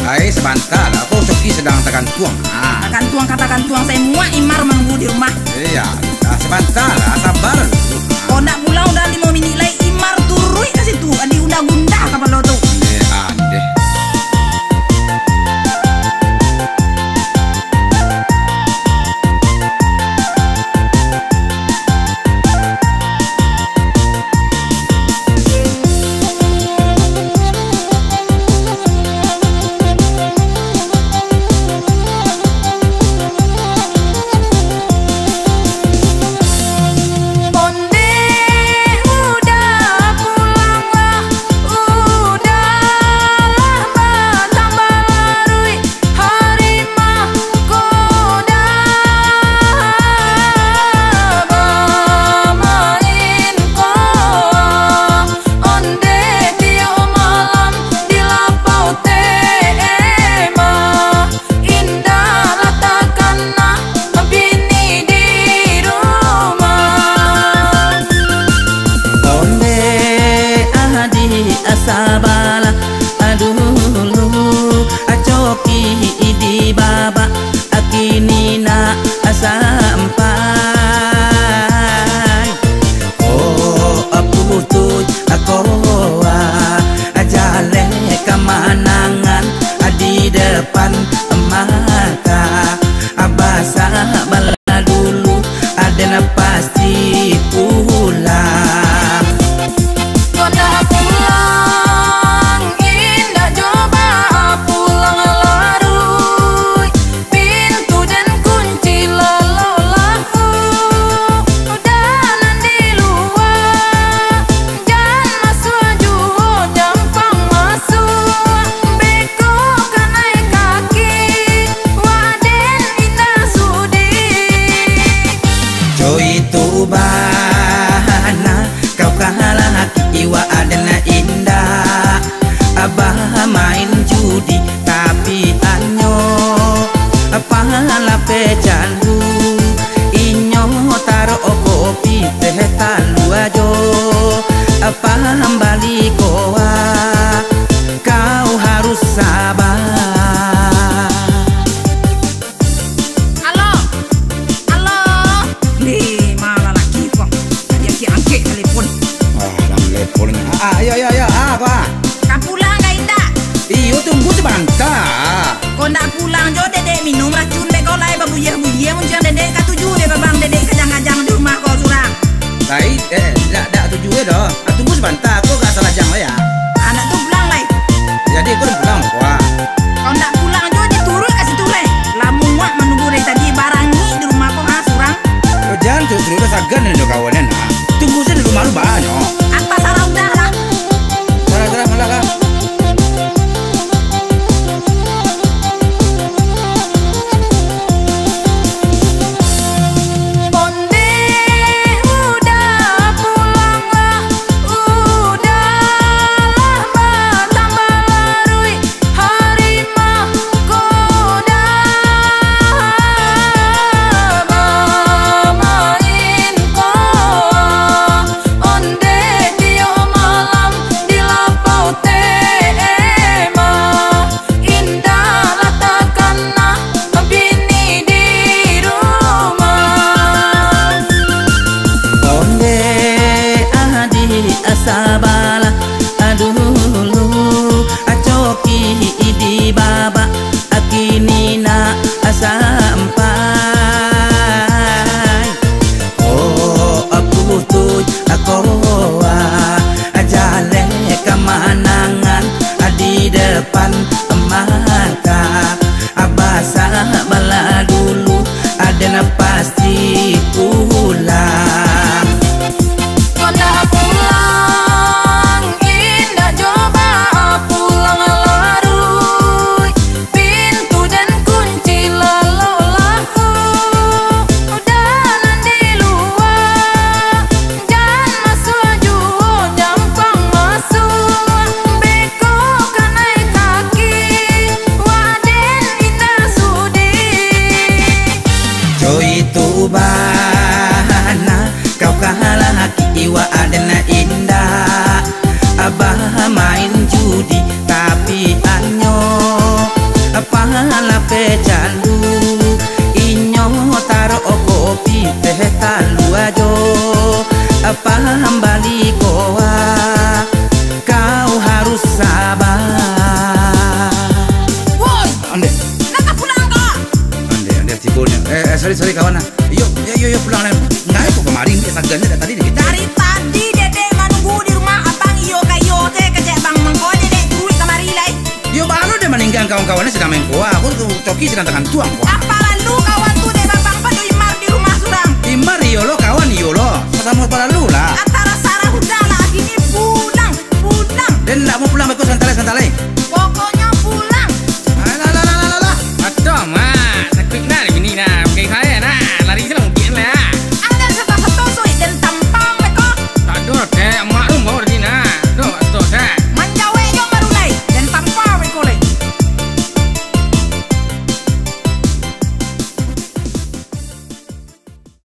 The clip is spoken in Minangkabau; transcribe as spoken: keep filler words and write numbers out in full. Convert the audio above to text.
Ai, sabanta lah, ko Coki sadang tagantuang. Ah. Tagantuang ka tagantuang, sai muak Imar manunggu di rumah. Iyo, ah, sabanta lah, saba dulu. Ko ndak pulang udah limo minik lai, Imar turuik ka situ, digundah-gundah kapalo tu. Eh, andeh. Onde udah pulanglah, udahlah batambah laruik. Hari mah ko dah bamain ko, onde tiok malam di lapau tema. Indak lah takana bini di rumah. Onde adi sabalah dulu, Coki di baba, kini nak sampai. Oh, putuih koa, jaleh kamanangan di depan mata. Basa bala dulu, aden pasti pulang. Kok ndak pulang, indak jo ba pulang laruik. Pintu den kunci lalaku, udah nan di lua, jan masuak juo nyampang masuak. Beko kanai kaki, wak den indak sudi. Joi tu bana, kau kalah aki, wak den indak. Abah main judi, tapi anyo pala pecandu. Inyo tarok kopi teh talua jo pambali koa. Kau harus sabar. Alo. Alo. Di ma lalaki ko? Tadi angkek-angkek talipon. Ah, lah telepon. Ah, ah, iyo, iyo, iyo. Ah, ko, ah. Ka pulang ka indak? Iyo, tunggu sabanta. Ko ndak pulang jo, dedek minum racun dek ko lai babuyeh-buyeh, muncuang dedek katuju dek babang dedek kajang-kajang di rumah ko surang. Lai, eh, dak, dak tuju e doh. Ah, tunggu sabanta, ko ka salajang lai, ah. Anak tu pulang lai. Jadi, ko pulang ko, ah. Kau ndak pulang jo, dituruik ka situ lai. Lah muak manunggu dari tadi, barangik di rumah ko, ha, surang. Yo, jan tu, suruh sagan jo kawan, ah. Tunggu sajo di rumah lu, banyak. Atas arah udah lah. Salah, salah, malah lah. Onde udah pulanglah, udahlah batambah laruik. Hari mah ko dah bamain ko, onde tiok malam di lapau tema. Indak lah takana bini di rumah. Onde adi sabalah dulu, Coki di baba, kini nak sampai. Oh, putuih koa, jaleh kamanangan di depan mata. Basa bala dulu, aden pasti pulang. Kok ndak pulang, indak jo ba pulang laruik. Pintu den kunci lalaku, udah nan di lua, jan masuak juo nyampang masuak. Beko kanai kaki, wak den indak sudi. Joi tu bana, kau kalah aki, wak den indak. Abah main judi, tapi anyo Sorry, sorry, kawan lah. Yo, yo, yo, yo, pulang lah. Ngai kok kamari, ni sagan dah tadi ni. Dari tadi Dedek manunggu di rumah abang, iyo ka iyo, teh kecek bang mangko Dedek turuik kamari lai. Yo, baru dia maninggal kawan-kawannya sedang main koa. Aku tu coki sedang tagantuang koa. Apa